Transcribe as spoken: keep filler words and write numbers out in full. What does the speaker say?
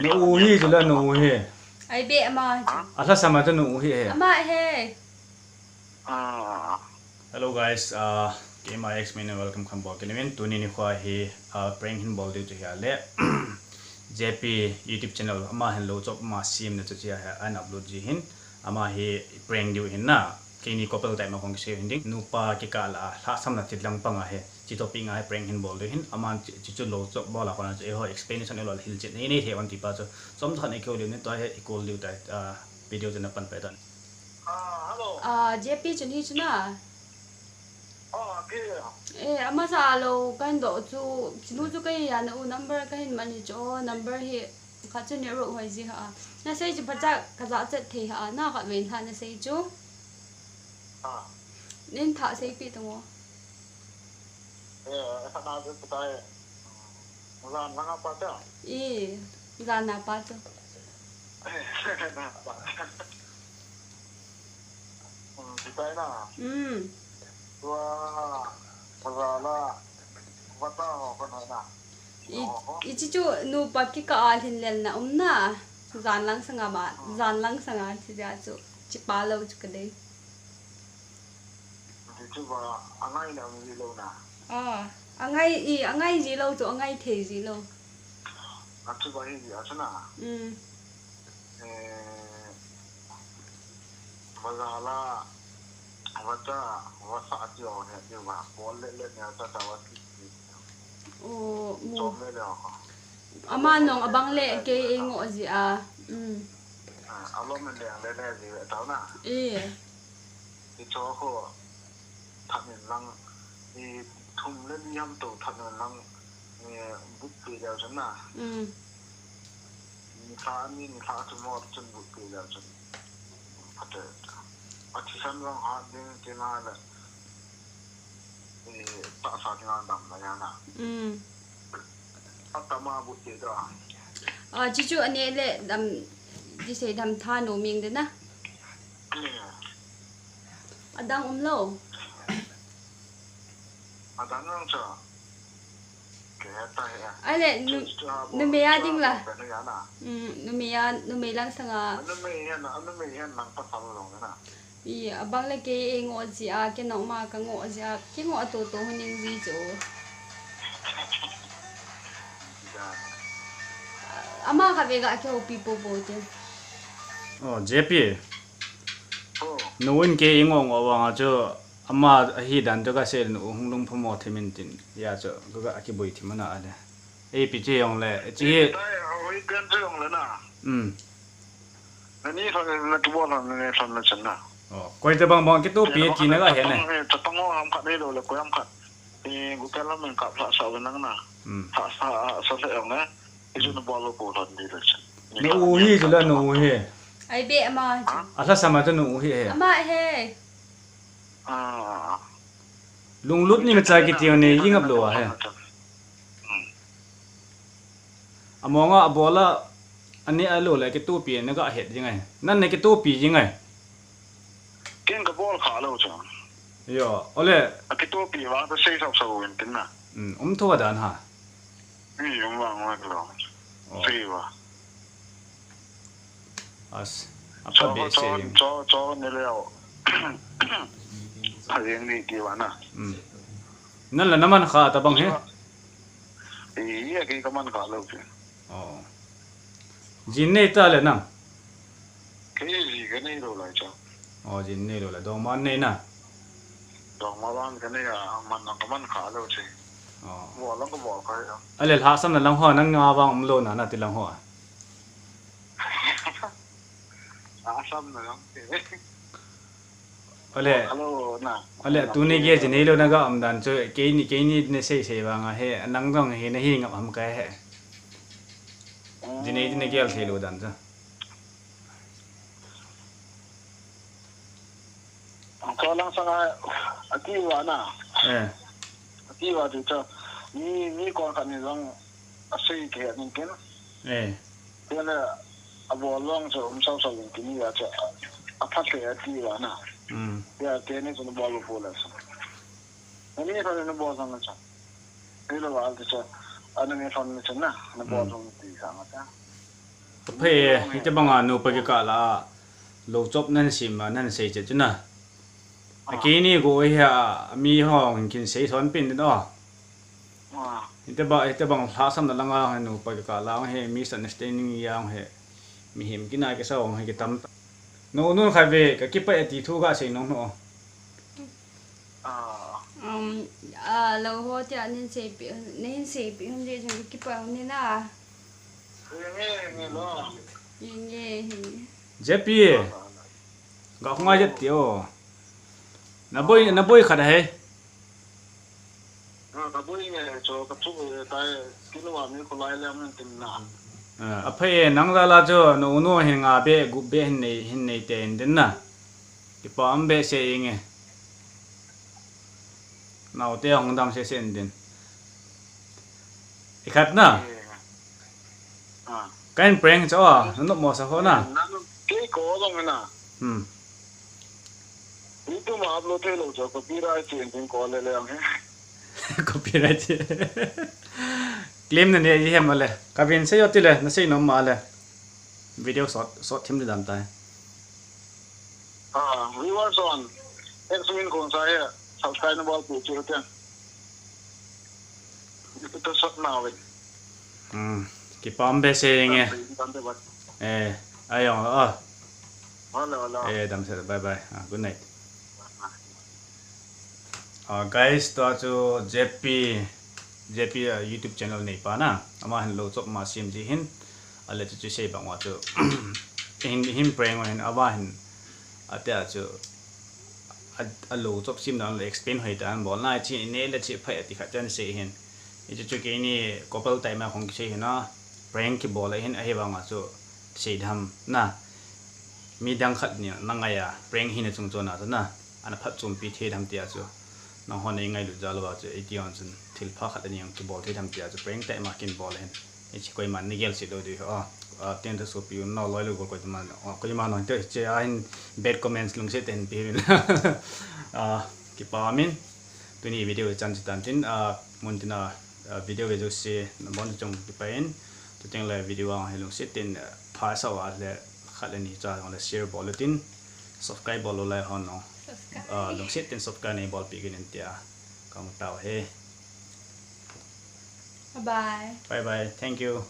Nu u hi chu la nu u hi. Ai be ama chu. Alhasam a chu nu u hi he. Ama he. Ah. Hello guys, uh, K M I X main welcome khan bol kit uvin. Tuni nikho hi, uh, prank hin bol diu chu hi a le. J P YouTube channel ama hin lo chop ama siam na chu chi a hi an upload ji hin. Ama hi prank diu hin na. Keini couple type ma kong kisei hin ding. Nupa kikah la lhasam na thil lang pang a hi. Chi topic nga hi prank hin bol diu hin. Ama chi, chi chu lo chop bol a kona chu eiho explanation eiho hilchet nei nei thei uvin ti pa chu. Chom khat nei keu diu ni tua hi i call diu tai, uh, video chu na pan pai tan. Ah, hello. Ah, J P chun hi chu na. Ah, ke. Eh, ama sa lo kan do chu, chinu chu kai ya na u number ka hin man hi chu, number hi khat chu ni ro hoi ji ha. Na sei chu phacha ka ja chat thei ha, na khat ven ha na sei chu. Ah. Nin tha sei pi tong o. Eh, eh, khat na chu tai. Jan langa pa cha. I, jan na pa chu. Na pa. Hmm, kitai na. Hmm. Tua, Pazala, Vata ho ko na na. I, i chi chu nupa kikah a lhin lel na um na. Jan lang sanga ma, jan lang sanga chi ja chu. Chi pa lo chu ka dei. Ti chu ba, angai na um ji lo na. Ah, angai i, angai ji lo chu, angai thei ji lo. A chu ba hi ji a chu na. Hmm. Eh, Vazala, Vata, Vasa ti o ne ti ba, bol le le ne ta ta wa ti ti. O, mu. Chom le le o. Ama nong abang le ke e ngo ji a. Mm. Ah, alo men le le le ji ta na. E. Ti cho ko. Thanin lang, ni thum le ni ham to thanin lang, ni but pi leu chun na. Mm. Ni thla ni, ni thla chu mo chun but pi leu chun. Phate. A thisan lang ha ding ti na le. Ni tahsa ding a dam na ya na. Mm. Atama bu te da. A, chu chu ane le dam, ti sei dam tha no ming de na. Adang um lo. Adang um cha. Ke ta he. Ai le, nu, chu, chu, ha, bu, numei a ding la. Ke na ya na. Mm, numei a, numei lang sanga. Numei ya na, numei ya nang pa sa lo na. I, abang le kei e ngo ji a, kei nangma ka ngo ji a, kei ngo a to to hu ning ji chu. Ama ka ve ga kei houpi po po te. Oh, J P. Oh. Nu in kei e ngo ngo vang a chu, ama ahi dan chu ka sei le nu hung lung pha mo thim in tin. Ya chu, ka ga kiboi thim ana a le. Ei pi chu jong le, chi hi. Dai, a hoi pen chu jong le na. Um. Na ni lhon na kibol lhon na ni lhon na chan na. Oh, koi tabang bang kitupi ti na ga he ne. Chapang ho ham khat nei lo le koi ham khat. I gu pen lam men kap lha sa ve nang na. Um. Lha sa, lha sa le jong le. I chu na bol lo ko lhon di le chan. Nu u hi chu la nu u hi. Ai be ama chu. Ha? Alhasam a chu nu u hi he. Ama he. Ah. Lunglut ni ma cha kiti ni jing ap lo a he. Hmm. Among a, abol a, ani a lo le kitupi na ga het jing ai. Nan ne kitupi jing ai. Ken ka bol kha lo cha. Yo, ole. A kitupi vang ta sei sau sau in tin na. Um, um tho dan ha. Mi um vang vang lo. Oh. Sei va. As, a pa be se jing. Cho, cho, cho, ni leo. A jing ni ti va na. Um. Nan la na man kha tabang he. Iya, kei ka man kha lo chu. Oh. Jin nei ta le nang. Kei ji ka nei lo lai chu. Oh, jin nei lo lai. Dongma nei na. Dongma vang ka nei a, man nang ka man kha lo chu. Oh. Bol lang ka bol kha ya. Ale lhasam na lang ho, nang nga vang um lo na, na ti lang ho. Lhasam na lang. Ole. Hello, na. Ole, tuni gei jinei lou na ga um dan chu, keini, keini nei sei sei vang a he, nang jong he na hi ngap ham ka he. Jinei, jinei gel thei lou dan chu. Ko lang sanga ati va na. Eh. Ati va ti chu, ni, ni kon khat ni jong asei ke ni ken. Eh. Tena abol long chu um sau sau in kini a chu aphat le ati va na. Mm. Ya tena chu na bol bol la sa. Ani sa na bol sang na cha. Ni lo al chu ana ni fan ni cha na, na bol Mm. Sang ti sa ma cha. Aphai e, hiti banga nupa kikah la a lou chop nan sim a nan sei chet chu na. A keini go hi a mi ho hin kin sei son pin din o. Hiti ba, hiti bang lhasam na langa hi nupa kikah la hi misunderstanding yang hi. Mihem kina kisa hong hi kitam. Nu nu kha ve ka kipah e ti thu ka sei nong no. Um, a lou ho tia nin sei pi, nin sei pi hun je jong kipah ni na. Nge nge. Jepi. Ga khunga jet ti o. Na boi, na boi khat hai. Ka boi nge cho ka thu e tai kilo a mi ko lai le min tin na. Aphai e, nang la la cho nu nu hin nga be gup be hin nei, hin nei te in din na. Kipa um be se inge. Naote hong dam se se in din. Ikhat na. Kahin prank cho a, nanop mo sa ho na. Kei ko long na. Hmm. Ni tu ma upload thei lou cho copyright che in tin ko le le ang he. Copyright che. Claim na ne ji hem le. Ka vin se yo ti le, na sei nom ma le. Video sot, sot thim le dam tai. Ah, viewers on. Ek sumin kong sa he. Subscribe na bol pu chu te. Ito sot na we. Hmm. Kipa um be se inge. Eh, ayong lo. Hello, hello. Eh, dam se, bye bye. Ah, good night. Ah, guys, tua chu J P, J P, ah, YouTube channel nei pa na. Ama hin lou chop ma sim ji hin. Ale chu chu sei bang wa chu. Hin, hin prank wa hin ama hin. Atia chu. A, a lou chop sim dan le explain hoi tan bol na chi ne le chi phai ati khat chan sei hin. Hichu chu keini couple tai ma khong kisei hina, prank kibol ahin, ahivanga chu seidam na. Mi dang khat ni na ngai a, prank hina chungchon a chu na, ana phatchompi thei dam tia chu. Nanghon nei ngailut jal uva chu, iti hon chun thil pha khat ani hung kibol thei dam tia chu, prank tai ma kin bol ahin. Hichi koima nei gel se lou ding ho. A, tin ta sopi un nao loi lou gol koima, koima nao te che a hin bad comments lungset te hin pe hin. A, kipa min. Tuni video chan chi tan tin, a, mun tin a, a, video ve jouse, nabon chung kipa in. Tuteng le video ang hi lungset tin, a, pha sa wa le khat le ni cha le share bol tin. Subscribe bol lou lai hon no. A, lungset tin subscribe nei bol pi gin in tia. Kong tao he. Bye bye. Bye bye. Thank you.